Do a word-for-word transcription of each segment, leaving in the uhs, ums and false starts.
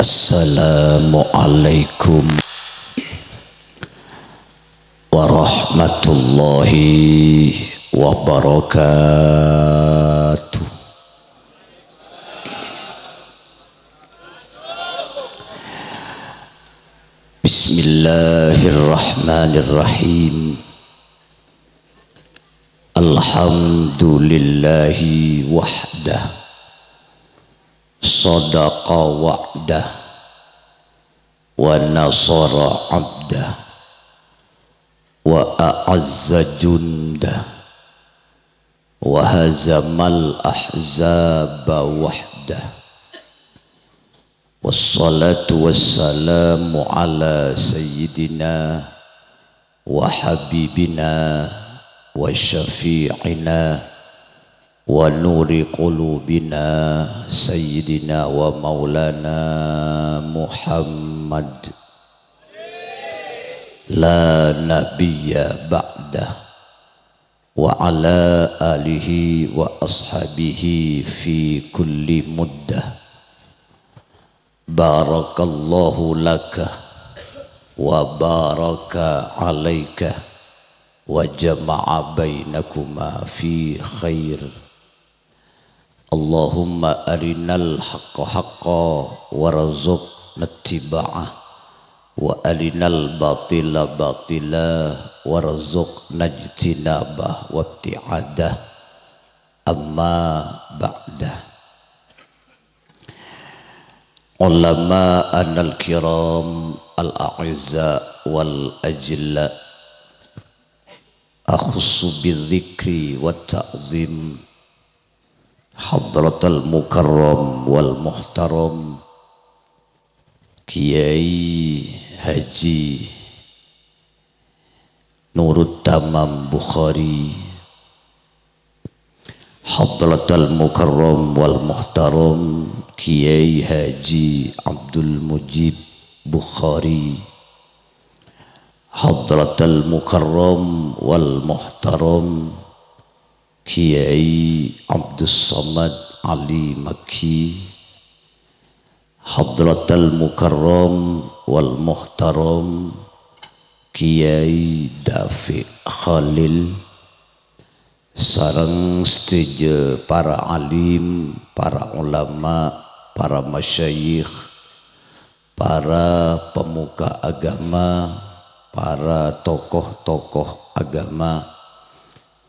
Assalamualaikum warahmatullahi wabarakatuh. Bismillahirrahmanirrahim. Alhamdulillahi wahdah. Sadaqa wa'dah. Wa nasara abdah. Wa a'azza jundah. Wa hazamal ahzaba wahdah. Wassalatu wassalamu ala sayyidina wa habibina wa syafi'ina wa nuri qulubina sayyidina wa maulana Muhammad la nabiyya ba'dah. Wa ala alihi wa ashabihi fi kulli muddah. Barakallahu laka wa baraka alaika wa jama'a bainakuma fi khair. Allahumma arinal haqqa haqqa warzuqna ittiba'ah, wa arinal batila batila warzuqna ijtinabah wa ibti'adah. Amma ba'dah. Ulama'anal kiram al-a'izza wal ajilla, akhussu bidzikri wat ta'zim hadratal mukarram wal muhtaram Kiai Haji Nurut Tamam Bukhari, hadratal mukarram wal muhtaram Kiai Haji Abdul Mujib Bukhari, hadratal mukarram wal muhtaram Kiai Abdus Samad Ali Makki, hadratal mukarram wal muhtaram Kiai Dafi' Khalil, sareng sadhâjâ para alim, para ulama, para masyayikh, para pemuka agama, para tokoh-tokoh agama.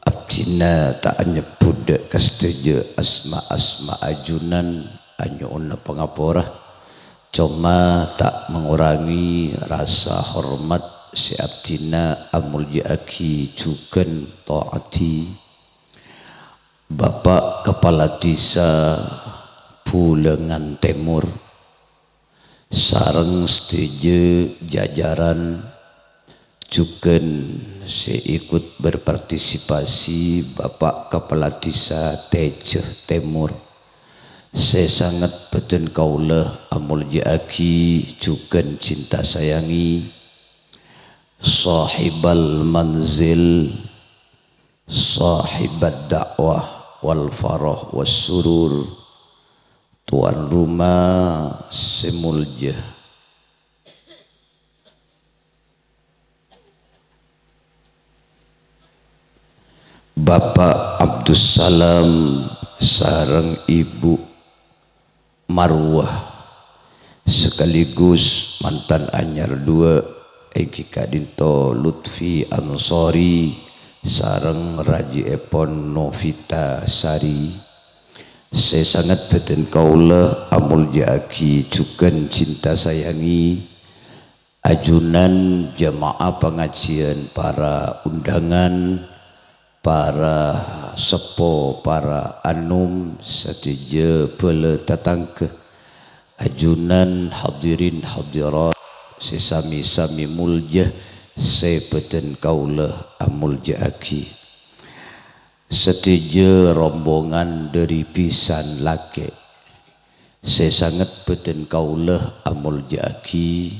Abdhina ta' anyebbhudhâ ka sadhâjâ asma-asma ajunan, anyo'ona pangapora. Coma ta' mangorangi rasa hormat sè abdhina amolja'aghi jhughân ta'adhi Bapak Kepala Desa Bulângan Tèmor, sareng sadhâjâ jajaran jhughân sè ikut berpartisipasi, Bapak Kepala Desa Tèjâ Tèmor, sè sanget bhâdhân kaulâ amolja'aghi jhughân cinta sayangi, Sahibal Manzil, Sahibad Da'wah wal Farah was Surur, tuan rumah sè moljâ. Bapak Abdussalam sareng Ibu Marwah, sekaligus mantan anyar dua, èngghi ka'dinto Lutfi Ansori sareng rajièpon Novita Sari. Sè sanget bhâdhân kaulâ amolja'aghi jhughân cinta sayangi, ajunan jamaah pangajiân, para undangan, para seppo, para anom, sadhâjâ bhâlâ tatangghâ, ajunan hadirin hadirat sè sami-sami moljâ, sè bhâdhân kaulâ amolja'aghi. Sadhâjâ rombongan dhâri bhisan lakè', sè sanget bhâdhân kaulâ amolja'aghi.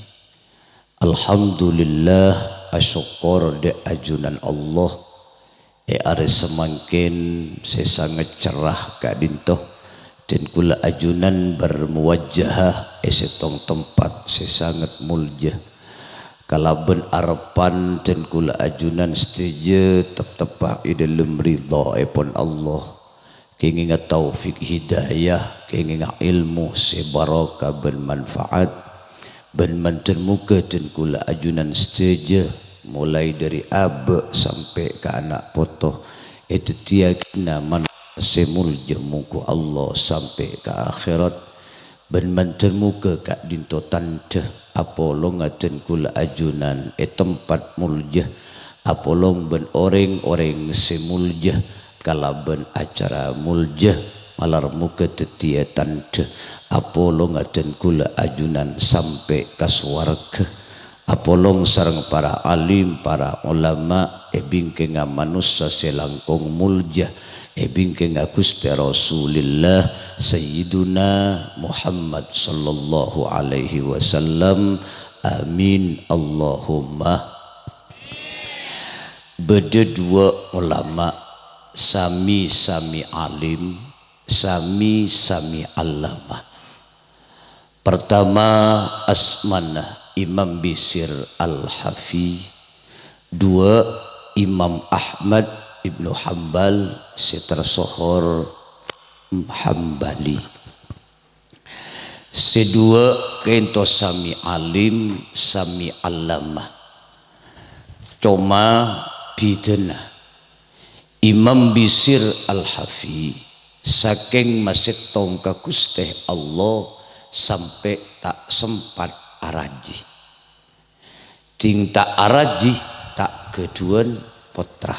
Alhamdulillah, asokkor dhâ' ajunan Allah, è arè samangkèn sè sanget cerra ka'dinto, dhân kaulâ ajunan bermuwajahah è sèttong tempat sè sanget molja. Kalabân arebbhân dân kaulâ ajunan sadhâjâ tepteppa è dhâlem ridhaèpon Allah. Kèngènga taufik hidayah, kèngènga èlmo sè barokah bân manfaat, bân mandhâr moghâ dân kaulâ ajunan sadhâjâ, molaè dhâri abâ' sampè' ka ana' poto, èdhâddhiyâghinah manossa sè molja mongghu Allah sampè' ka akhèrat. Bân mandhâr moghâ ka'dinto tandhâ apolonga dân kaulâ ajunan è tempat molja, apolong bân orèng-orèng sè molja, kalabân acara molja, malar moghâ dhâddhiyâ tandhâ apolonga dân kaulâ ajunan sampè' ka sowarghâ. Apolong sareng para alim, para ulama, è bingkèngnga manossa sè langkong molja, è bingkèngnga Ghustè Rasulillah Sayyiduna Muhammad sallallahu alaihi wasallam. Amin, Allahumma. Bâdâ duwâ' ulama, sami-sami alim, sami-sami allamah. Pertama, asmana Imam Bisir Al-Hafi. Duwâ', Imam Ahmad Ibnu Hambal sè tersohor Hambali. Sè duwâ' ka'dinto sami alim, sami allamah. Coma bhidhâna Imam Bisir Al-Hafi sakèng masèttong ka Ghustè Allah sampè' ta' sempat araji. Dhing ta' araji, ta' ghâdhuwân pottra.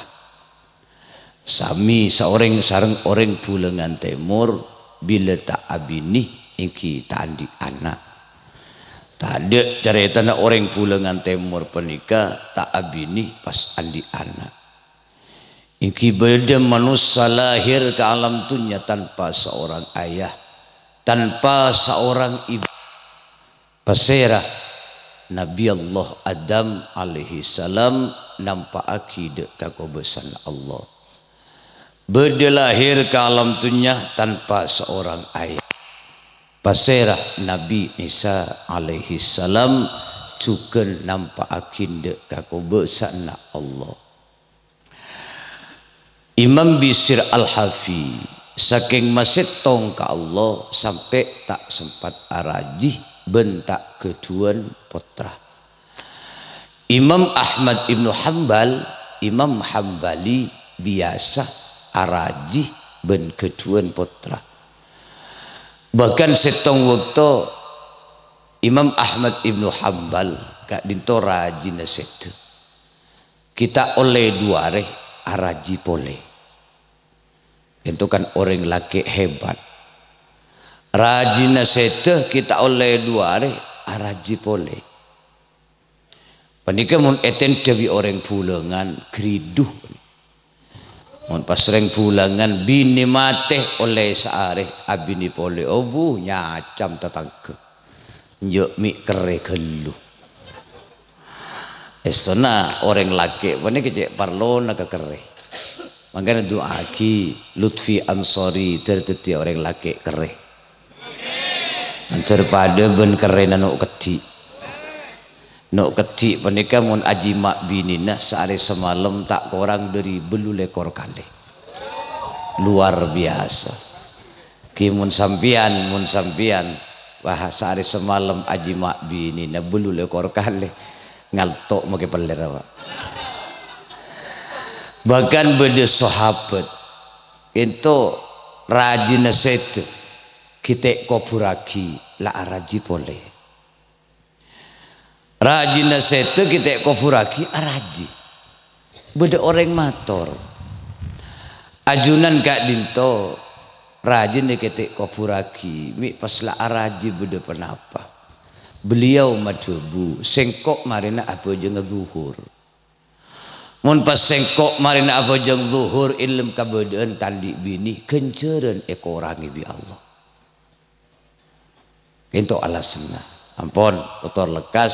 Sami saorèng sareng orèng Bulângan Tèmor, bilâ ta' abinè èngghi ta' andi' ana'. Tadâ' carètana orèng Bulângan Tèmor panèka ta' abinè pas andi' ana'. Èngghi bâdâ manossa lahèr ka alam dhunnya tanpa saorang ayah, tanpa saorang ibu. Pasèra? Nabi Allah Adam alaihi salam nampa'aghi dâ' kakobâsan Allah. Bâdâ lahèr ka alam dhunnya tanpa saorang ayah. Pasèra? Nabi Isa alaihi salam jhughân nampa'aghi dâ' kakobâsanna Allah. Imam Bisir Al-Hafi, sakèng masèttong ka Allah sampè' ta' sempat araji bân ta' ghâdhuwân pottra. Imam Ahmad Ibnu Hambal, Imam Hambali, biyasa araji bân ghâdhuwân pottra. Bahkan sèttong bâkto Imam Ahmad Ibnu Hambal ka'dinto rajina sèdhâ. Ghi' ta' ollè du arè araji polè. Ènto kan orèng lakè' hebat. Rajina sèdhâ ghi' ta' ollè du arè araji polè. Panèka mon ètèndhâ bi' orèng Bulângan, ghâridhu. Mon pas orèng Bulângan, binè matè ollè saarè, abinè polè, obu, nyacam tatangghâ. Enjâ' mè' kerrè ghâllu. Èstona orèng lakè' panèka cè' parlona ka kerrè. Mangkana du'aaghi Lutfi Ansori dâr-, dhâddhiyâ orèng lakè' kerrè. Mandhâr padâ bân kerrèna no' keddhi'. No' keddhi' panèka mon ajima' binèna saarè samalem ta' korang dâri bâllu lèkor kalè. Luar biasa. Ghi mon sampèyan, mon sampèyan, wah, saarè samalem ajima' binèna bâllu lèkor kalè. Ngalto' makè pellèr, Pak. Bahkan bâdâ sahabat, ènto rajina sèdhâ, ghi' ta' èkobhurraghi, la araji polè. Rajina sèdhâ ghi' ta' èkobhurraghi, araji. Bâdâ orèng mator, "Ajunan ka'dinto, rajina ghi' ta' èkobhurraghi, mè' pas la araji bâdâ ponapa?" Beliau madhâbu, "Sèngko' marèna abhâjângnga dhuhur. Mon pas sèngko' marèna abhâjâng dhuhur, è dâlem kabâdâ'ân ta' andi' binè, ghânjhârân èkorangè bi' Allah." Ènto alasanna. Ampon, kotor lekkas.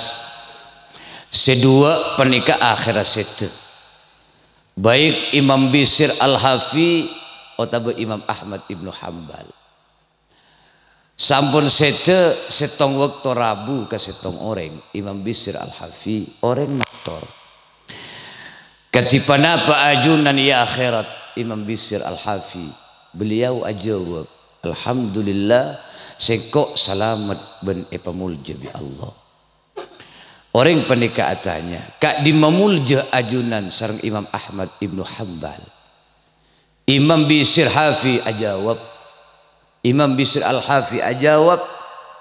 Sè duwâ' panèka akhèrra sèdhâ. Baik Imam Bisir Al-Hafi otabâ Imam Ahmad Ibnu Hambal. Sampon sèdhâ sèttong bâkto rabu ka sèttong orèng, Imam Bisr Al-Hafi, orèng mator, "Kadhi ponapa ajunan, ya Khairat?" Imam Bisr Al-Hafi, beliau ajâwâb, "Alhamdulillah, sèngko' salamet bân èpamolja bi' Allah." Orèng panèka atanya, "Ka'dimma molja ajunan sareng Imam Ahmad Ibnu Hambal?" Imam Bisr Hafi ajâwâb, Imam Bisr Al-Hafi ajâwâb,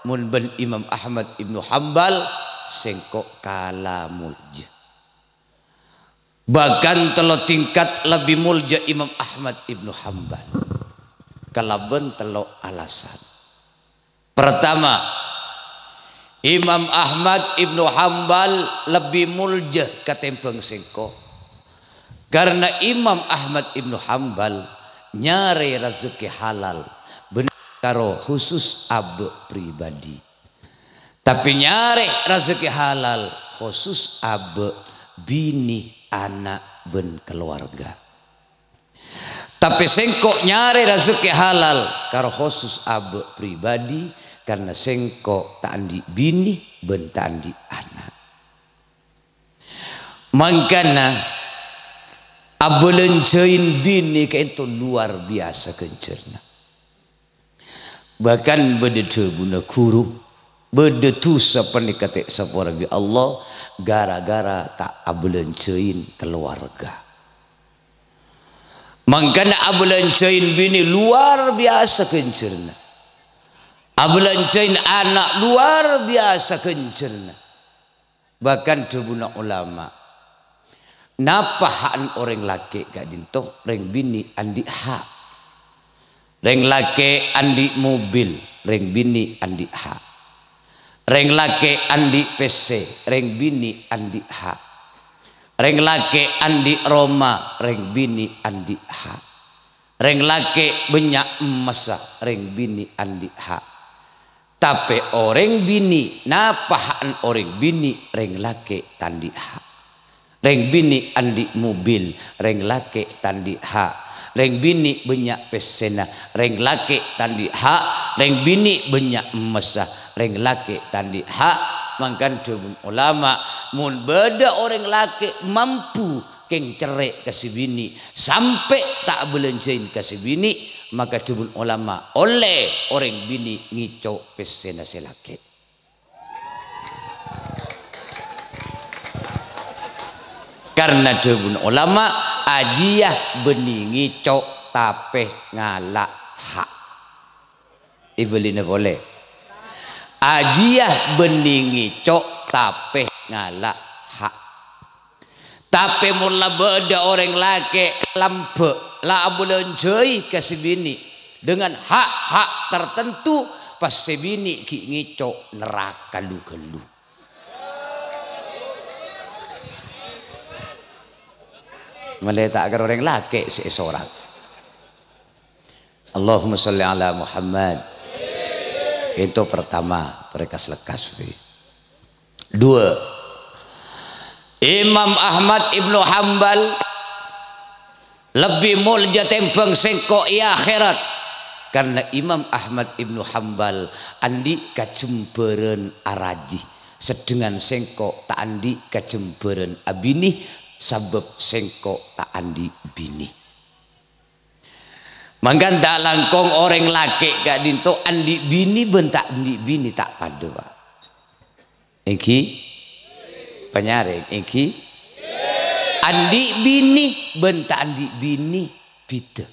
"Mon bân Imam Ahmad Ibnu Hambal, sèngko' kala molja. Bahkan tello tingkat lebbi molja Imam Ahmad Ibnu Hambal, kalabân tello' alasan. Pertama, Imam Ahmad Ibnu Hambal lebbi molja katèmbhâng sèngko', karna Imam Ahmad Ibnu Hambal nyarè rajhekkè halal bân karo khusus abâ' pribadi. Tapè nyarè rajhekkè halal khusus abâ' binè, ana', bân kalowarga. Tapè sèngko' nyarè rajhekkè halal karo khusus abâ' pribadi, karna sèngko' ta' andi' binè bân ta' andi' ana'. Mangkana, abâlânjhâi binè ka'dinto luar biyasa ghânjhârânna. Bahkan bâdâ dhâbuna ghuru, bâdâ dhusa panèka ta' èsapora bi' Allah gara-gara ta' abâlânjhâi kalowarga. Mangkana abâlânjhâi binè luar biyasa ghânjhârânna. Abâlânjhâi ana' luar biyasa ghânjhârânna. Bahkan dhâbuna ulama, napa ha'na orèng lakè' ka'dinto, rèng binè andi' ha'. Rèng lakè' andi' mobil, rèng binè andi' ha'. Rèng lakè' andi' pèssè, rèng binè andi' ha'. Rèng lakè' andi' roma, rèng binè andi' ha'. Rèng lakè' bânnya' emmassa, rèng binè andi' ha'. Tapè orèng binè, napa ha'na orèng binè, rèng lakè' ta' andi' ha'. Rèng binè andi' mobil, rèng lakè' ta' andi' ha'. Rèng binè bânnya' pèssèna, rèng lakè' ta' andi' ha'. Rèng binè bânnya' emmassa, rèng lakè' ta' andi' ha'. Mangkana dhâbuna ulama, mon bâdâ orèng lakè' mampu kèng cerrè' ka sè binè, sampè' ta' abâlânjhâi ka sè binè, maka dhâbuna ulama, ollè orèng binè ngèco' pèssèna sè lakè'. Karna dhâbuna ulama, ajiyâ bânnè ngèco' tapè ngala' ha'. Èbâlina polè. Ajiyâ bânnè ngèco' tapè ngala' ha'. Tapè mon la bâdâ orèng lakè' lambâ' la abâlânjhâi ka sè binè dengan hak-hak tertentu, pas sè binè ghi' ngèco' nerraka lu-ghâllu. Malè ta' kèra orèng lakè' sè èsorak. Allahumma shalli ala Muhammad. Itu pertama, torè kas-lekkas, wi. Dua, Imam Ahmad Ibnu Hambal lebbi molja tèmbhâng sèngko' è akhèrat, karna Imam Ahmad Ibnu Hambal andi' kajembhârân araji, sedhengan sèngko' ta' andi' kajembhârân abinè, sabâb sèngko' ta' andi' binè. Mangkana ta' langkong orèng lakè' ka'dinto andi' binè bân ta' andi' binè ta' padâ, Pak. Èngghi? Panyarèng, èngghi? Andi' binè bân ta' andi' binè bhidhâ.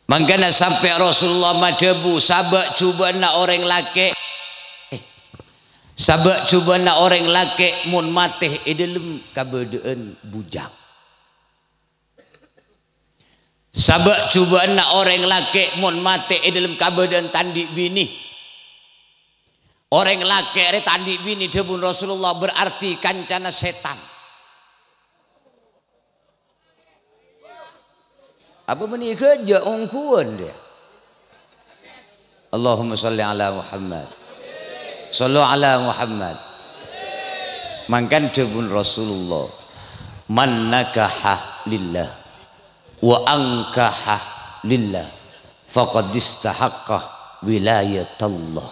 Mangkana sampè' Rasulullah madhâbu, sabâ' jhubâ'na orèng lakè', eh, sabâ' jhubâ'na orèng lakè' mon matè è dhâlem kabâdâ'ân bujang. Sabâ' jhubâ'na orèng lakè' mon matè è dhâlem kabâdâ'ân ta' andi' binè. Orèng lakè' rè ta' andi' binè, dhâbuna Rasulullah, berarti kancana sètan. Apa mènè ghâjâ ongghuwân, dhâ? Allahumma shalli ala Muhammad. Shallu ala Muhammad. Mangkana dhâbuna Rasulullah, "Man nakaha lillah wa ankaha lillah, faqad istahaqqa wilayatallah.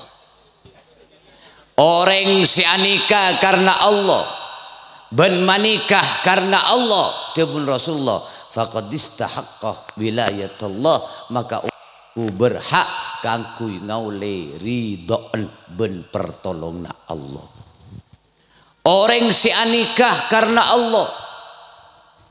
Orèng sè anikah karna Allah bân manikah karna Allah, dhâbuna Rasulullah, faqad istahaqqa wilayatallah, maka orèng berhak kaangghuy ngaollè ridho'na bân partolonganna Allah. Orèng sè anikah karna Allah.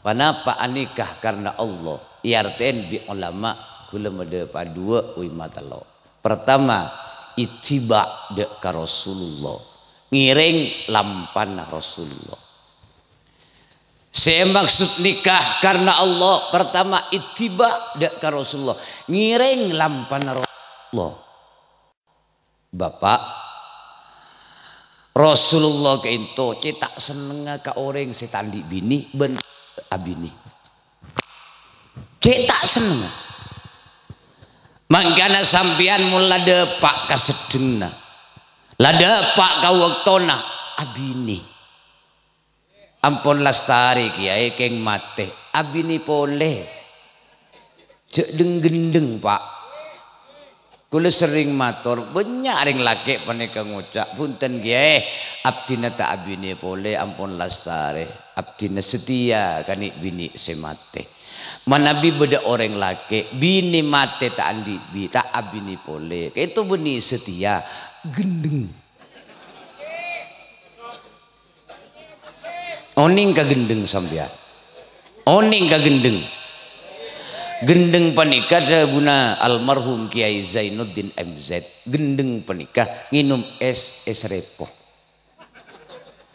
Ponapa anikah karna Allah? Èartèn bi' ulama, kaulâ madhâb duwâ' otabâ tello'. Pertama, ittiba' dâ' ka Rasulullah. Ngèrèng lampana Rasulullah. Sè maksud nikah karna Allah, pertama ittiba' dâ' ka Rasulullah. Ngèrèng lampana Rasulullah. Bapa', Rasulullah ka'dinto cè' ta' sennengnga ka orèng sè ta' andi' binè bân abinè. Cè' ta' sennengnga. Mangkana sampèyan mon la dâpa' ka seddhângnga, la dâpa' ka bâktona, abinè. Ampon lastarè, Kèyaè, kèng matè. Abinè polè. Jhâ' dhâng-ghendhâng, Pa'. Kaulâ serrèng mator, bânnya' rèng lakè' panèka ngoca', "Bhunten, Kèyaè, abdhina ta' abinè polè, ampon lastarè. Abdhina setia ka nè'-binè' sè matè." Manabi bâdâ orèng lakè', binè matè ta' andi' bi-, ta' abinè polè. Ka'dinto bânnè setia, ghendhâng. Onèng ka ghendhâng sampèyan? Onèng ka ghendhâng? Ghendhâng panèka dhâbuna almarhum Kèyaè Zainuddin M Z. Ghendhâng panèka ngènom ès, ès repo.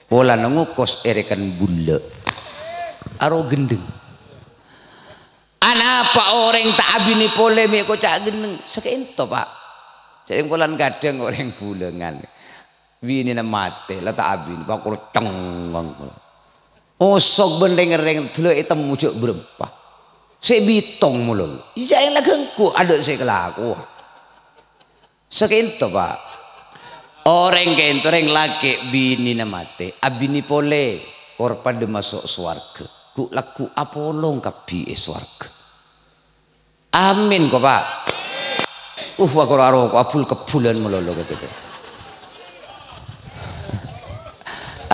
Polana ngokos èrèken bulâ. Aro ghendhâng. Anapa orèng ta' abinè polè mè' koca' ghendhâng? Saka'dinto, Pa'. Jhâ' rèng polana kadhâng orèng bulângan. Binèna matè, la ta' abinè, pakoro cengngeng. Osok bân rèng-orèng dâlâ ètemmo jhâ' bârâmpa. Sè bitong mololo. Iyâ, èngghi la ghânggu, adâ' sè èkalako. Saka'dinto, Pa'. Orèng ka'dinto, rèng lakè' binèna matè, abinè polè, kor padâ maso' sowarghâ. Ghu'-lagghu' apolong kabbhi è sowarghâ. Amin, ko, Pa'. Uh, wa koro aro ko abul-kebulan mololo kèdhâ.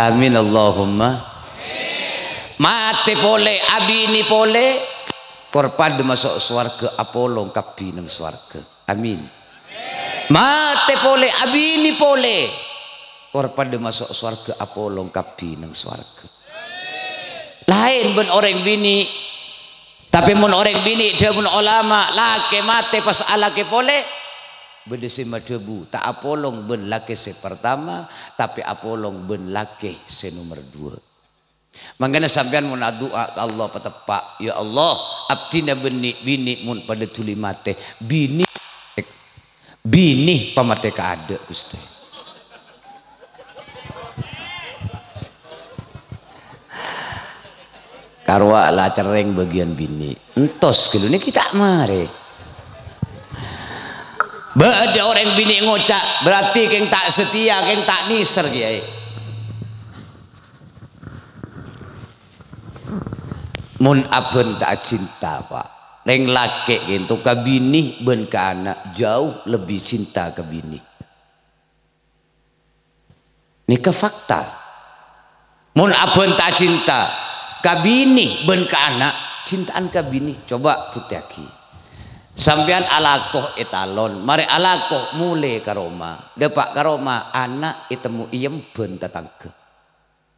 Amin, Allahumma. Matè polè, abinè polè, kor padâ maso' sowarghâ, apolong kabbhi neng sowarghâ. Amin. Matè polè, abinè polè, kor padâ maso' sowarghâ, apolong kabbhi neng sowarghâ. Laèn bân orèng binè'. Tapè mon orèng binè', dhâbuna olama, lakè matè pas alakè polè, bâdâ sè madhâbu, ta' apolong bân lakè sè partama, tapè apolong bân lakè sè nomer duwâ'. Mangkana sampèyan mon adu'a ka Allah pateppa', "Ya Allah, abdhina bânnè binè' mon padâ dhuli matè, binè, binè pamatè kaadâ', Ghustè." Karowa la cerrèng bâgiyân binè'. Entos ghâllu nèkè ta' marè. Bâdâ orèng binè' ngoca', "Berarti kèng ta' setia, kèng ta' nèser, Kèyaè." Mon abân ta' cinta, Pa'. Rèng lakè' ka'dinto ka binè bân ka ana' jauh lebbi cinta ka binè. Nèka fakta. Mon abân ta' cinta ka binè bân ka ana', cinta'an ka binè. Coba buktèyaghi. Sampèyan alako è talon, marè alako molè ka roma. Dâpa' ka roma, ana' ètemmo è embhân tatangghâ.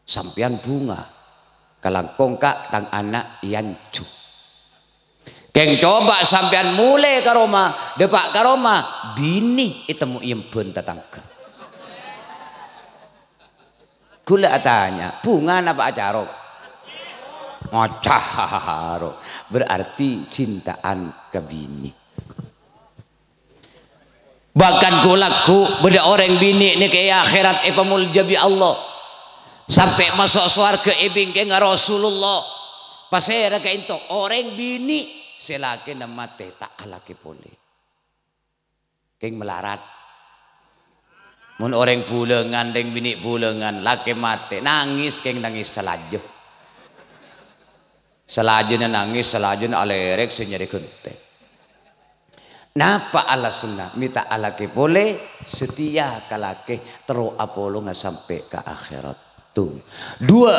Sampèyan bhunga, kalangkong ka' tang ana' èanjhu. Kèng coba sampèyan molè ka roma, dâpa' ka roma, binè ètemmo è embhân tatangghâ. Ghulâ atanya, bhunga napa acarok? Acarok. Berarti cinta'an ka binè. Bahkan ghu-lagghu bâdâ orèng binè' nèka è akhèrat èpamoljâ bi' Allah. Sampè' maso' sowarghâ è bingkèngnga Rasulullah. Pasèra ka'dinto orèng binè' sè lakèna matè ta' alakè polè. Kèng malarat. Mon orèng bulângan, rèng binè' bulângan, lakè matè, nangès kèng nangès salajâ. Salajâna nangès, salajâna alèrèk sè nyarè ghântè. Napa alasanna? Mè' ta' alakè polè, setia ka lakè, terro apolonga sampè' ka akhèrat. Tuh. Dua,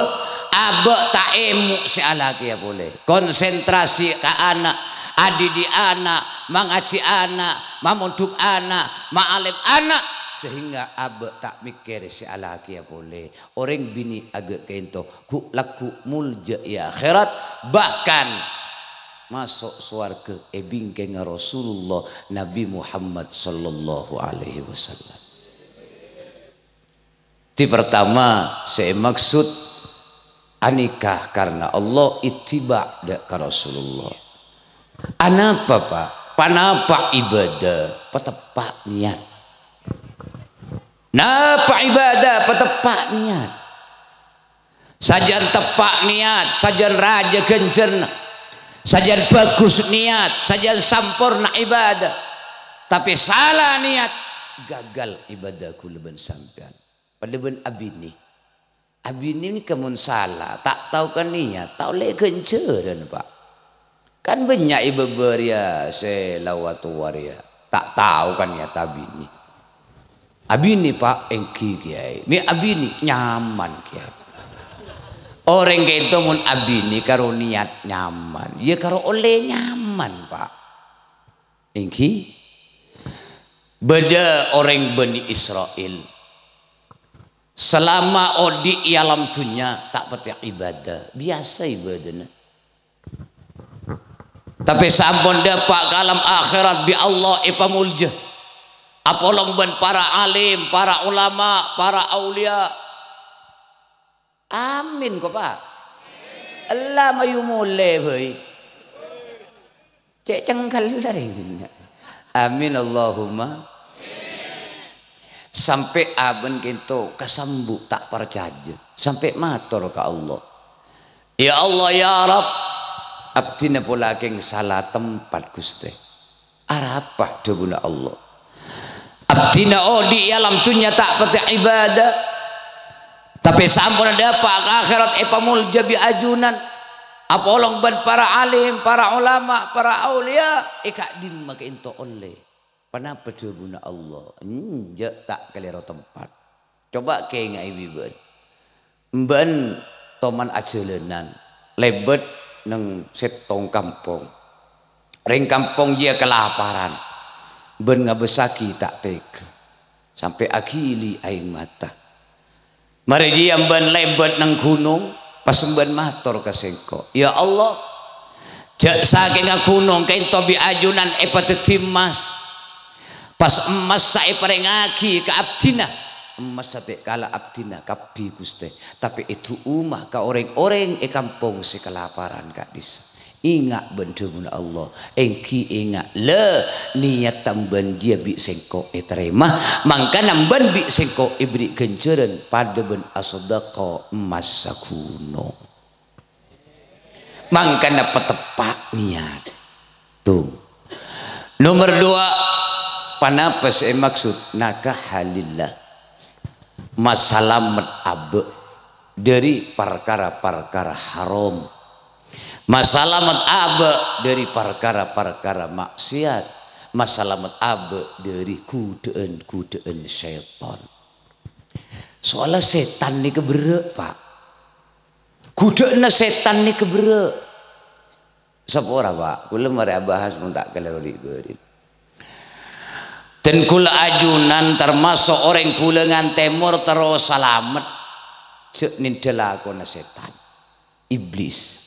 abâ' ta' èmo' sè alakèya polè. Konsentrasi ka ana', adidik ana', mangajhi ana', mamondhuk ana', ma'alem ana', sehingga abâ' ta' mèkkèrè sè alakèya polè. Orèng binè' aghâ' ka'ènto, ghu'-, lagghu' molja è akhèrat, bahkan maso' sowarghâ è bingkèngnga Rasulullah Nabi Muhammad sallallahu alaihi wasallam. Sè partama, sè èmaksud anikah karna Allah, ittiba' dâ' ka Rasulullah. Anapa, Pa'? Panapa ibadah? Pateppa' niyat. Napa ibadah? Pateppa' niyat. Sajân teppa' niyat, sajân rajâ ghânjhârna, sajân bhâghus niyat, sajân samporna ibadah, tapè sala niyat, gagal ibadah kaulâ bân sampèyan. Padâ bân abinè. Abinè nèka mon sala, ta' tao ka niyat, ta' ollè ghânjhârân, Pa'. Kan bânnya' è bâbâ rèya sè la watowa rèya, ta' tao ka niyat abinè. Abinè, Pa', èngghi, Kèyaè. Mè' abinè, nyaman, Kèyaè. Orèng ka'ènto mon abinè karo niyat nyaman, iyâ karo ollè nyaman, Pa'. Èngghi? Bâdâ orèng Bani Isra'il. Salama odi' è alam dhunnya ta' patè ibadah, biyasa ibadahna. Tapè sampon dâpa' ka alam akhèrat bi' Allah èpamolja. Apolong bân para alim, para ulama, para auliya. Amin, ko, Pa'. Ella mayu molè, bhâi. Cè' cengkella rèng. Amin, Allahumma. Sampè' abân ka'ènto kasambu' ta' parcajâ. Sampè' mator ka Allah. "Ya Allah, ya Rabb, abdhina pola kèng sala tempat, Ghustè." Arapa dhâbuna Allah? "Abdhina odi' è alam dhunnya ta' patè ibadah, tapè samponna dâpa' ka akhèrat èpamolja bi' ajunan, apolong bân para alim, para ulama, para auliya, è ka'dimma ka'ènto ollè?" Ponapa dhâbuna Allah? Enjâ', ta' kalèro tempat. Coba kaènga'è bi' bâ'na. Bâ'na toman ajhâlânan, lèbât neng sèttong kampong. Rèng kampong jiyâ kalaparan. Bâ'na ngabâssaghi ta' tèghâ. Sampè' aghili aèng mata. Marè jiyâ bâ'na lèbât neng ghunong, pas bâ'na mator ka sèngko', "Ya Allah, jâ' sakènga ghunong ka'ènto bi' ajunan èpadhâddhi emmas. Pas emmassa èparèngaghi ka abdhina, emmassa ta' kala abdhina kabbhi, Ghustè, tapè èdu'uma ka orèng-orèng è kampong sè kalaparan ka'dissa'." Enga' bân dhâbuna Allah, èngghi enga', la, niyatta bâ'na jiyâ bi' sèngko' ètarèma, mangkana bâ'na bi' sèngko' èberri' ghânjhârân padâ bân asodaqah emmas saghunong. Mangkana pateppa' niyat. Tuh. Nomer dua, ponapa sè èmaksud nakaha lillah? Masalamet abâ' dâri parkara-parkara haram. Masalamet abâ' dâri parkara-parkara ma'siyat. Masalamet abâ' dâri ghudhâ'ân-ghudhâ'ân sètan. Soalla sètan nèka berrâ', Pa'. Ghudhâ'ânna sètan nèka berrâ'. Sapora, Pa', kaulâ marè abahas mon ta' kalèro ri'-bâri'. Dan kaulâ ajunan tamaso' orèng bulângan tèmor terro salamet, jâ' nèndhâ lakona sètan, iblis.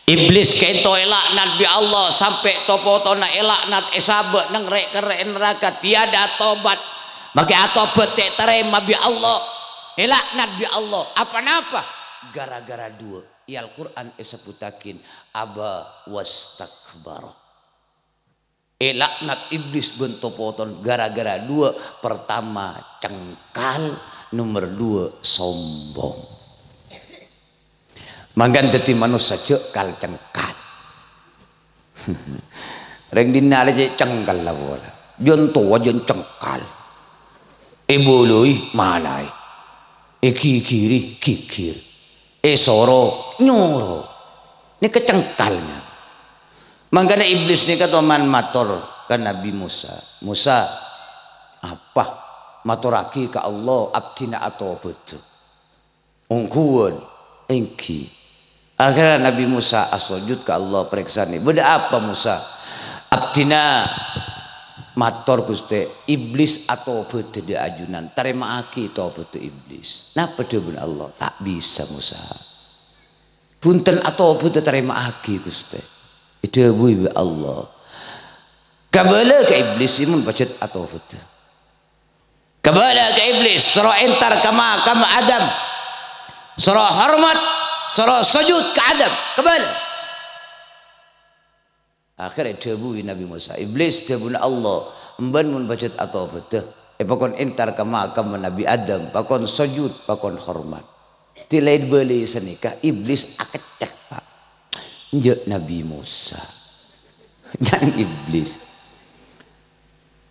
Iblis ka'ènto èlaknat bi' Allah, sampè' to-potona èlaknat, èsabâ' neng rè'-kerrè'na naraka, tiada tobat. Makè atobat ta' ètarèma bi' Allah, èlaknat bi' Allah. Apa-napa? Gara-gara dua. È Al-Qur'an èsebbhuttaghi, aba wastakbara. Èlaknat iblis bân to-potona gara-gara dua. Pertama, cengkal. Nomer dua, sombong. Mangkana dhâddhi manossa jâ' kal-cengkal. Rèng dinna' la cè' cengkalla pola. Jân towa jân cengkal. Èboloi, malaè. Èghighiri, ghighir. Èsoro, nyoro. Nèka cengkalnya. Mangkana Iblis nèka toman mator ka Nabbhi Mosa, "Mosa, apa? Matorraghi ka Allah, abdhina atobhâdhâ." "Ongghuwân?" "Èngghi." Akhèrra Nabbhi Mosa asojud ka Allah, parèksanè, "Bâdâ apa, Mosa?" "Abdhina mator, Ghustè, Iblis atobhâdhâ dâ' ajunan, tarèma'aghi tobhâddhâ Iblis." Napa dhâbuna Allah? "Ta' bisa, Mosa." "Bhunten, atobhâdhâ, tarèma'aghi, Ghustè." Èdhâbuwi bi' Allah, "Kabâlâ ka Iblis, mon pajhât atobhâdhâ. Kabâlâ ka Iblis, soro entar ka makam Adam. Soro hormat, soro sojud ka Adam. Kabâlâ." Akhèrra èdhâbuwi Nabbhi Mosa, "Iblis, dhâbuna Allah, embhân mon pajhât atobhâdhâ, èpakon entar ka makam Nabbhi Adam, pakon sojud, pakon hormat." Dâri bâli sanèka Iblis akeccèk, Pak. Enjâ' Nabbhi Mosa. Can Iblis.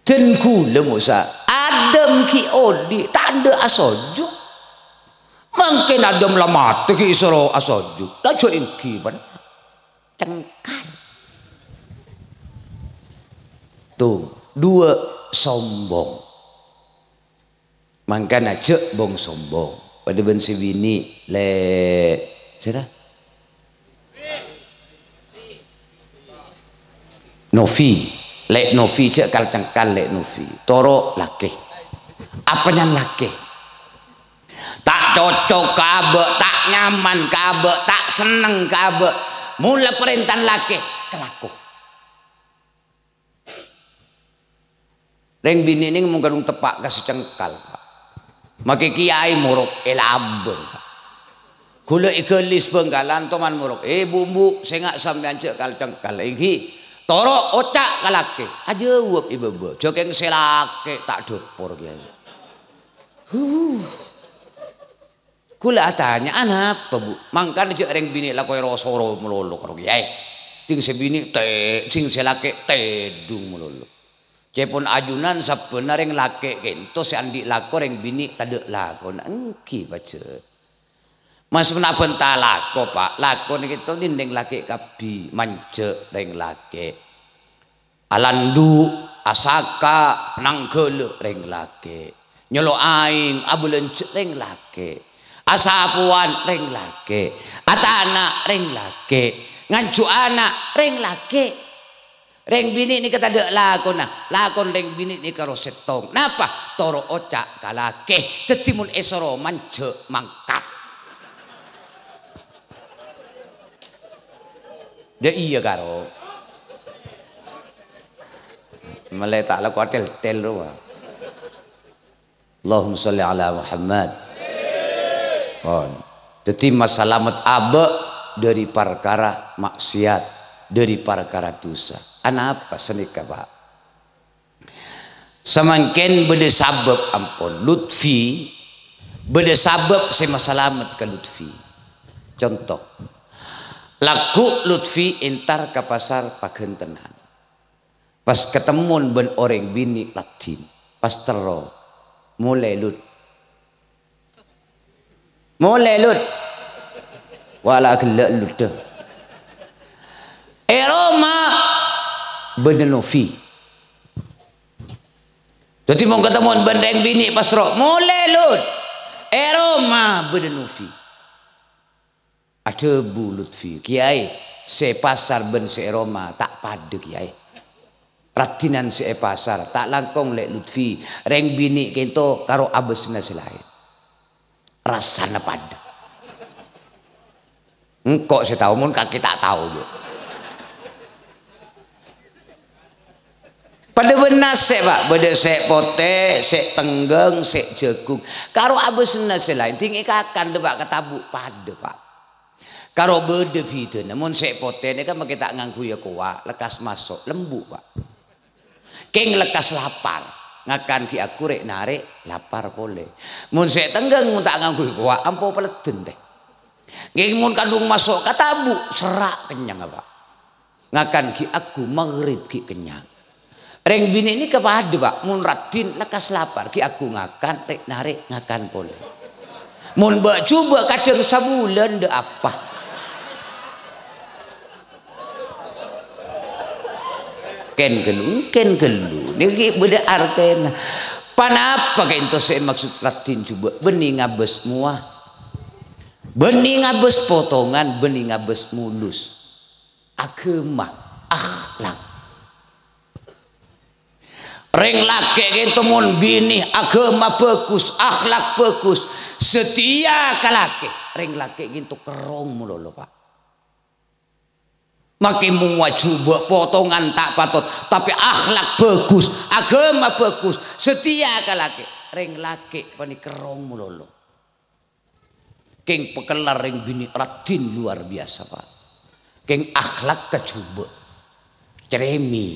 "Dân ghulâ, Mosa, Adam ghi' odi' ta' endâ' asojud. Mangkèn Adam la matè ghi' èsoro asojud. La jhâ' èngghi, pan." Cengkal. Tuh, dua sombong. Mangkana jhâ' bhung-sombong. Padâ bân sè binè', Lè', sèra? Novi. Lè' Novi, jhâ' kal-cengkal, Lè' Novi. Toro' lakè. Apa nyan lakè? Ta' cocok ka abâ', ta' nyaman ka abâ', ta' senneng ka abâ'. Mon la parèntana lakè, kalako. Rèng binè' nèng mon kadhung teppa' ka sè cengkal, Pak. Makè kèyaè morok èlabâng, Pak. Ghulâ èghâlis Bhângkalan, toman morok, "Eh, Bu', Bu', sènga' sampèyan jhâ' kal-cengkal, èngghi. Toro' oca' ka lakè." Ajâwâb è bâbâ, "Jhâ' kèng sè lakè ta' dâpor, Kèyaè." Huh. Ghulâ atanya, "Anapa, Bu'?" "Mangkana jhâ' rèng binè' lako èro-soro malolo karo Kèyaè. Dhing sè binè' tè-, dhing sè lakè tèdung malolo." Ca'èpon ajunan sabbhânna rèng lakè' kènto sè andi' lako, rèng binè' tadâ' lakona. Èngghi pajhât. Mas manabi ta' lako, Pak. Lako nèkènto dhindhing lakè' kabbhi, manjhâ' rèng lakè'. Alandu', asaka, nangghâlâ rèng lakè'. Nyolo aèng, abâlânjhâ rèng lakè'. Asapowan rèng lakè'. Atana' rèng lakè'. Nganjhu ana' rèng lakè'. Rèng binè' nèka tadâ' lakona. Lakon rèng binè' nèka ro sèttong. Napa? Toro' oca' ka lakè'. Dhâddhi mon èsoro manjhâ' mangkat. Yâ iyâ, karo. Mèlè ta' lako atel-tel rowa. Allahumma sholli ala Muhammad. Pon. Dhâddhi masalamet abâ' dâri parkara maksiat, dâri parkara dhusa. Anapa sanèka, Pak? Samangkèn bâdâ sabâb ampon. Lutfi, bâdâ sabâb sè masalamet ka Lutfi. Conto, lagghu' Lutfi entar ka pasar Paghântenan. Pas katemmon bân orèng binè' raddhin. Pas terro, "Molè, Lut." "Molè, Lut." Wa la ghellâ' Lut, dâ. È roma bâdâ Novi. Dhâddhi mon katemmon bân rèng binè' pas ro, "Molè, Lut." È roma bâdâ Novi. Adhâbu Lutfi, "Kèyaè, sè pasar bân sè è roma ta' padâ, Kèyaè. Raddhinan sè è pasar, ta' langkong Lè' Lutfi, rèng binè' kènto karo abâsna sè laèn. Rassana padâ." Engko' sè tao, mon kakè ta' tao, jâ. Padâ bân nasè', Pak. Bâdâ sè' potè, sè' tengghâng, sè' jhâghung. Karo abâsna sè laèn, dhing èkakan, dâ', Pak, katabu' padâ, Pak. Karo bâdâ bhidhâna, mon sè' potè nèka makè ta' ngangghuy kowa', lekkas maso', lembu', Pak. Kèng lekkas lapar, ngakan ghi' agghu' rè'-narè' lapar polè. Mon sè' tengghâng mon ta' ngangghuy kowa', ampo paleddhân, tè. Kèng mon kadhung maso' katabu', serra' kennyang, Pak. Ngakan ghi' agghu', maghrib ghi' kennyang. Rèng binè' nèka padâ, Pak. Mon raddhin lekkas lapar, ghi' agghu' ngakan, rè'-narè' ngakan polè. Mon bâ'-jhubâ' kadhâng sabulân dâ' apa. Kèng ghâllu, kèng ghâllu. Nèka ghi' bâdâ artèna. Ponapa ka'dinto sè èmaksod raddhin jhubâ'? Bânnè ngabâs mowa. Bânnè ngabâs potongan, bânnè ngabâs mulus. Aghâma, akhlak. Rèng lakè' ka'dinto mon binè aghâma bhâghus, akhlak bhâghus, setia ka lakè', rèng lakè' ka'dinto kerrong malolo, Pak. Makè mowa jhubâ' potongan ta' patot, tapè akhlak bhâghus, aghâma bhâghus, setia ka lakè', rèng lakè' panèka kerrong malolo. Kèng pakellar rèng binè' raddhin luar biasa, Pak. Kèng akhlak kajhubâ'. Crèmè,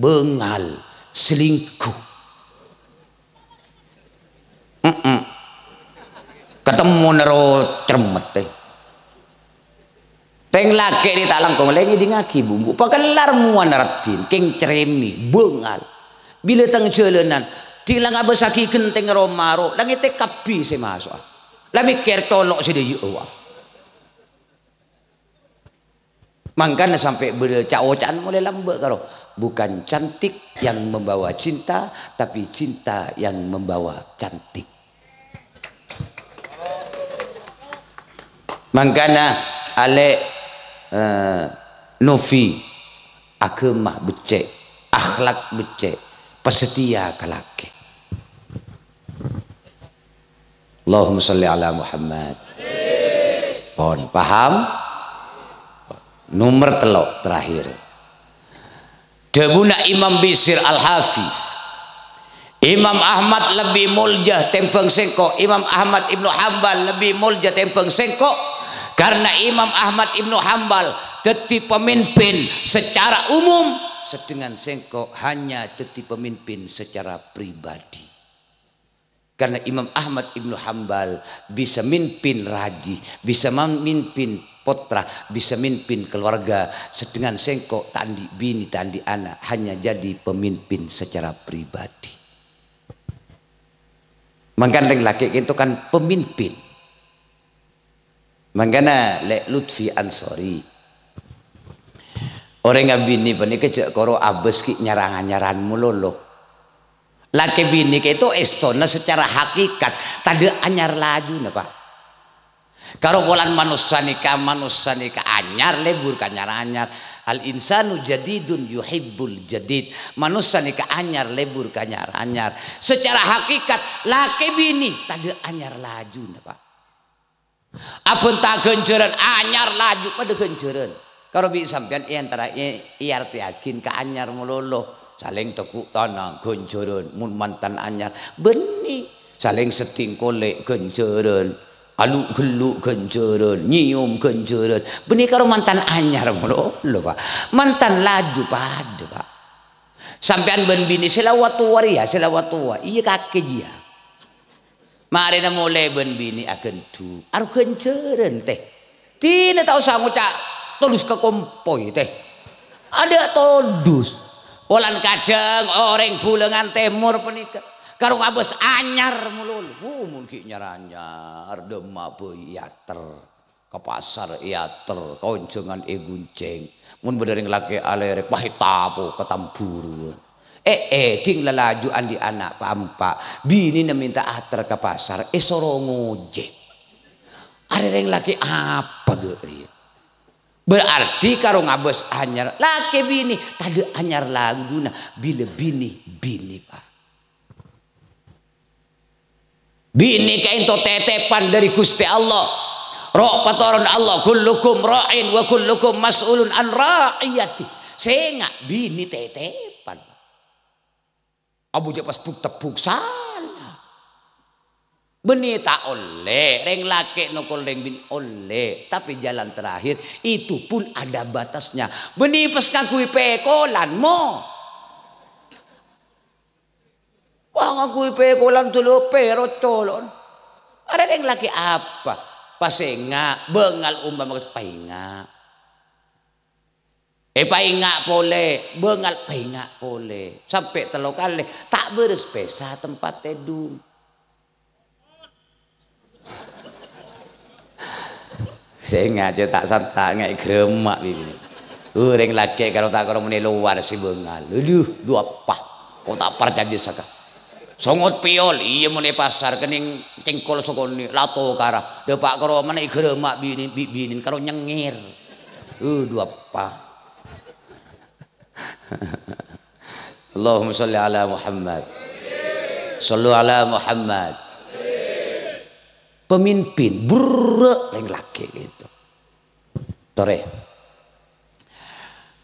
bângal, selingkuh. Mm-mm. Katemmo nèro cremmet, eh. Rèng lakè' rè ta' langkong lè ngèdingngaghi, Bu. Bu, pakellar mowana raddhin, kèng crèmè, bângal. Bilâ tang jhâlânan, ding la ngabâssaghi ghentèng ro-maro, la ngètèk kabbhi sè maso'a. La mèkkèr colo' sè dâjâ, wa. Mangkana sampè' bâdâ ca'-oca'an molaè lambâ' karo, "Bukan cantik yang membawa cinta, tapi cinta yang membawa cantik." Mangkana alè', eh, Novi, aghâma beccè', akhlak beccè', pasetia ka lakè'. Allahumma shalli ala Muhammad. Pon, paham? Nomer tello', terakhir. Dhâbuna Imam Bisir Al-Hafi, "Imam Ahmad lebbi molja tèmbhâng sèngko'." Imam Ahmad Ibnu Hambal lebbi molja tèmbhâng sèngko', karena Imam Ahmad Ibnu Hambal dhâddhi pemimpin secara umum, sedangkan sèngko' hanya dhâddhi pemimpin secara pribadi. Karena Imam Ahmad Ibnu Hambal bisa mimpin raji, bisa mamimpin potra, bisa mimpin keluarga, sedangkan sèngko' ta' andi' binè, ta' andi' ana', hanya jadi pemimpin secara pribadi. Mangkana rèng lakè' ka'dinto kan pemimpin. Mangkana Lè' Lutfi Ansori, orèng abinè panèka jhâ' koro abâs ghi' nyar-anyarran malolo. Lakè binè ka'dinto èstona secara hakikat tadâ' anyar lajuna, Pak. Karo polana manossa nèka, manossa nèka anyar lebur ka nyar-anyar. Al-insanu jadidun yuhibbul jadid. Manossa nèka anyar lebur ka nyar-anyar. Secara hakikat, lakè binè tadâ' anyar lajuna, Pak. Abhânta ghânjhârân anyar laju padâ ghânjhârân. Karo bi' sampèyan è antara è-, èartèyaghi ka anyar malolo. Salèng teggu' tana ghânjhârân, mon mantan anyar. Bânnè. Salèng seddhing kolè' ghânjhârân. Alu'-ghellu' ghânjhârân, nyèyom ghânjhârân. Bânnè karo mantan anyar malolo, Pak. Mantan laju padâ, Pak. Sampèyan bân binè sè la wa-towa rèya, sè la wa-towa. Iyâ kakè jiyâ. Marèna molè bân binè aghândhu', aro ghânjhârân, tè. Dinah ta' osa ngoca' todus ka kompoy, tè. Adâ' todus. Polana kadhâng orèng Bulângan Tèmor panèka karo ngabâs anyar malolo. Wuh, mon ghi' nyar-anyar, dâmma bhâi èater. Ka pasar èater, ka onjhângan ègoncèng. Mon bâdâ rèng lakè' alèrèk, pas ètapo ka tamburu. Eh, eh, ding la laju andi' ana' pa'-empa', binèna mènta ater ka pasar, èsoro ngojek. Arè rèng lakè' apa ghâ' rèya? Berarti karo ngabâs anyar, lakè binè tadâ' anyar lajuna, bilâ binè, binè, Pak. Binè ka'dinto tètèpan dâri Ghustè Allah. Ro' patoron Allah, "Kullukum ra'in wa kullukum mas'ulun an ra'iyati." Sènga' binè tètèpan. Abu jâ' pas buk-tebbuk sala. Bânnè ta' ollè, rèng lakè' nokol rèng binè' ollè, tapè jalan terakhir itu pun ada batasnya. Bânnè pas ngangghuy pèkolan, mo. Wah, ngangghuy pèkolan dulu, pèro colo'na. Arè rèng lakè' apa? Pas sènga', bângal umpama paènga'. Èpaènga' polè, bângal paènga' polè. Sampè' tello kalè, ta' bârâs pèsa tempat tèdung. Sènga' jâ' ta' santa' ngè' gremma' binè. Orèng lakè' karo ta' karo mon è lowar sè bângal. Adhu, dhu apa? Ko' ta' parcajâ saka. Songot pèyol, iyâ mon è pasar kennèng cèngkol sakonè', la tokara. Dâpa' ka romana èghârâmma' binè, bi' binèn karo nyengngèr. Adhu apa? Allahumma shalli ala Muhammad. Shallu ala Muhammad. Pemimpin, berrâ' rèng lakè' gitu. Torè.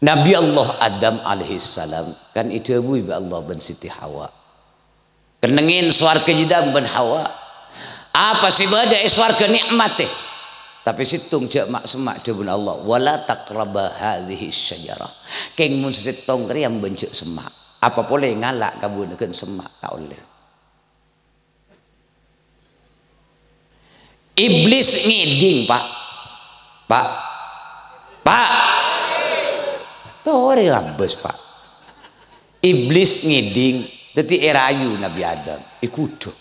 Nabi Allah Adam alaihissalam kan èdhâbuwi bi' Allah bân Siti Hawa. Kennengngè sowarghâ jhâ' dhâlem bân Hawa. Apa sè bâdâ è sowarghâ nè'matè. Tapè sèttong jhâ' ma'-, semma' dhâbuna Allah, "Wa la taqraba hadhihi syajarah." Kèng mon sè sèttong rèya bân jhâ' semma'. Apa polè ngala' kabuna ghân semma' ta' ollè. Iblis ngèdhing, Pak. Pak. Pak. Torè ngabâs, Pak. Iblis ngèdhing, dhâddhi èrayu Nabi Adam, èghudhu.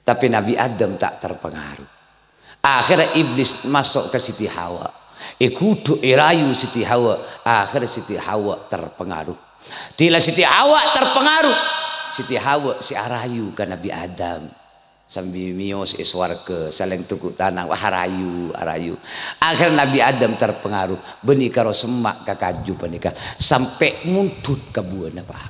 Tapè Nabi Adam ta' terpengaruh. Akhèrra Iblis maso' ka Siti Hawa. Èghudhu, èrayu Siti Hawa. Akhèrra Siti Hawa terpengaruh. Dhila Siti Hawa terpengaruh. Siti Hawa sè arayu ka Nabi Adam. Sambi mèyos è sowarghâ, salèng toko' tanang, wah, arayu, arayu. Akhèr Nabi Adam terpengaruh, bânnè karo semma' ka kaju panèka, sampè' mondhut ka buwâna, Pak.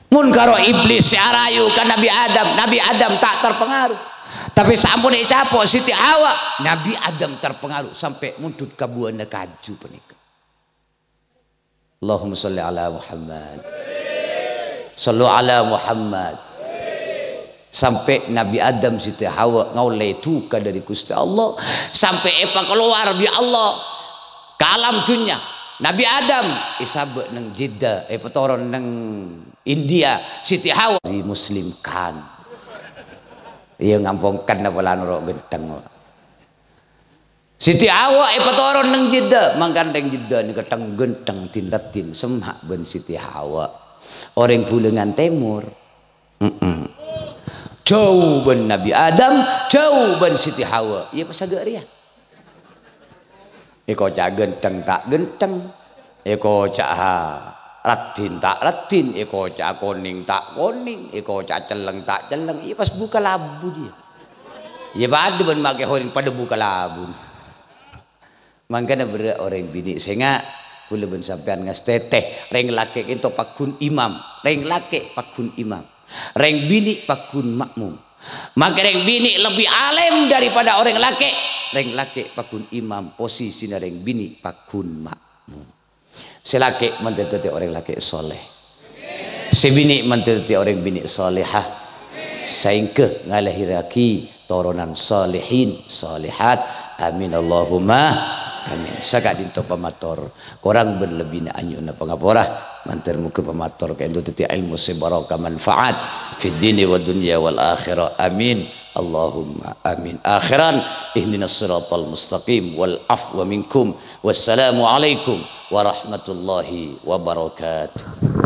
Mon karo Iblis sè arayu ka Nabi Adam, Nabi Adam ta' terpengaruh. Tapè sampon ècapo' Siti Hawa, Nabi Adam terpengaruh, sampè' mondhut ka buwâna kaju panèka. Allahumma shalli ala Muhammad. Shallu ala Muhammad. Sampè' Nabi Adam Siti Hawa ngaollè duka dhâri Ghustè Allah, sampè' èpakalowar bi' Allah ka alam dhunnya. Nabi Adam èsabâ' neng Jeddah, èpatoron neng India, Siti Hawa di Muslim Khan. Iyâ, ngampong kan apa la noro' ghântheng, Pak. Siti Hawa èpatoron neng Jeddah, mangkana neng Jeddah nèka thèng-ghântheng din-raddhin, semma' bân Siti Hawa. Orèng bulângan tèmor. Mm-mm. Jhâu bân Nabi Adam, jhâu bân Siti Hawa. Iyâ, pas aghâ' rèya. Èkoca' ghântheng ta' ghântheng. Èkoca', ha, raddhin ta' raddhin, èkoca' konèng ta' konèng, èkoca' cellèng ta' cellèng, iyâ pas buka labu dhiyâ. Iyâ padâ bân makè horèng padâ buka labu. Mangkana berrâ' orèng binè', sènga', kaulâ bân sampèyan ngastètè, rèng lakè' kènto pagghun imam, rèng lakè' pagghun imam, rèng binè' pagghun ma'mum. Makè rèng binè' lebbi alèm daripada orèng lakè', rèng lakè' pagghun imam, posisina rèng binè' pagghun ma'mum. Sè lakè' mandhâr dhâddhi orèng lakè' soleh. Sè binè' mandhâr dhâddhi orèng binè' solehah. Saèngghâ ngalahèrraghi toronan solehin, solehat. Amin, Allahumma amin. Saka'dinto pamator. Korang bân lebbina anyo'ona pangapora. Mandhâr moghâ pamator kaènto dhâddhi èlmo sè barokah manfaat fid dini wad dunya wal akhirah. Amin. Allahumma amin. Akhiran, ihdinas siratal mustaqim wal afwa minkum. Wassalamualaikum warahmatullahi wabarakatuh.